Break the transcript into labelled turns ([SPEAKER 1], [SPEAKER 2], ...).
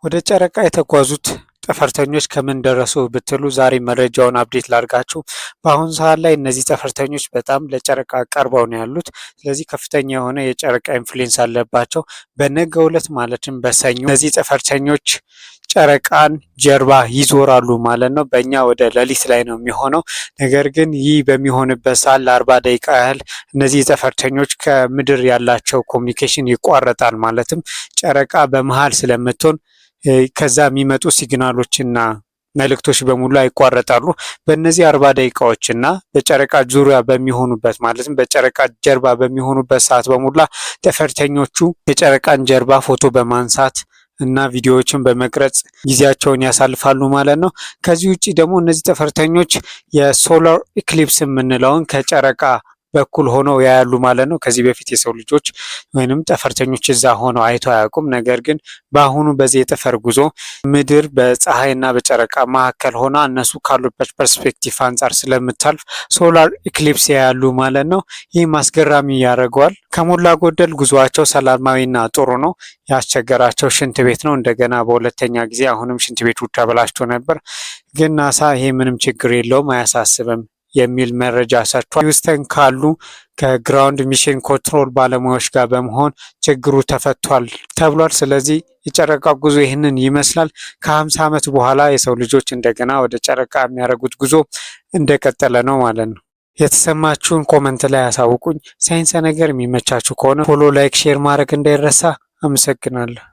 [SPEAKER 1] ወደ ጨረቃ የተጓዙት ጠፈርተኞች ከምን ደረሱ ብትሉ ዛሬ መረጃውን update ላድርጋችሁ። በአሁኑ ሰዓት ላይ እነዚህ ጠፈርተኞች በጣም ለጨረቃ ቀርበው ነው ያሉት። ስለዚህ ከፍተኛ የሆነ የጨረቃ influence አለባቸው። በነገው ዕለት ማለትም በሰኞ እነዚህ ጠፈርተኞች ጨረቃን ጀርባ ይዞራሉ ማለት ነው። በእኛ ወደ ሌሊት ላይ ነው የሚሆነው። ነገር ግን ይህ በሚሆንበት ሰዓት ለ40 ደቂቃ ያህል እነዚህ ጠፈርተኞች ከምድር ያላቸው communication ይቋረጣል። ማለትም ጨረቃ በመሀል ስለምትሆን ከዛ የሚመጡ signal ኦችና መልእክቶች በሙሉ ይቋረጣሉ። በእነዚህ 40 ደቂቃዎች እና በጨረቃ ዙሪያ በሚሆኑበት፣ ማለትም በጨረቃ ጀርባ በሚሆኑበት ሰዓት በሙላ ጠፈርተኞቹ የጨረቃን ጀርባ ፎቶ በማንሳት እና ቪዲዮዎችን በመቅረጽ ጊዜያቸውን ያሳልፋሉ ማለት ነው። ከዚህ ውጭ ደግሞ እነዚህ ጠፈርተኞች የ solar eclipse የምንለውን ከጨረቃ በኩል ሆነው ያያሉ ማለት ነው። ከዚህ በፊት የሰው ልጆች ወይንም ጠፈርተኞች እዛ ሆነው አይተው አያውቁም። ነገር ግን በአሁኑ በዚህ የጠፈር ጉዞ ምድር በፀሐይና በጨረቃ መካከል ሆና እነሱ ካሉበት perspective አንጻር ስለምታልፍ solar eclipse ያያሉ ማለት ነው። ይህም አስገራሚ ያደርገዋል። ከሞላ ጎደል ጉዟቸው ሰላማዊና ጥሩ ነው። ያስቸገራቸው ሽንት ቤት ነው። እንደገና በሁለተኛ ጊዜ አሁንም ሽንት ቤቱ ተበላሽቶ ነበር። ግን ናሳ ይሄ ምንም ችግር የለውም፣ አያሳስብም የሚል መረጃ ሰጥቷል። ሂውስተን ካሉ ከ ground mission control ባለሙያዎች ጋር በመሆን ችግሩ ተፈቷል ተብሏል። ስለዚህ የጨረቃ ጉዞ ይህንን ይመስላል። ከ50 ዓመት በኋላ የሰው ልጆች እንደገና ወደ ጨረቃ የሚያደርጉት ጉዞ እንደቀጠለ ነው ማለት ነው። የተሰማችሁን comment ላይ ያሳውቁኝ። ሳይንስ ነገር የሚመቻችሁ ከሆነ follow፣ like፣ share ማድረግ እንዳይረሳ። አመሰግናለሁ።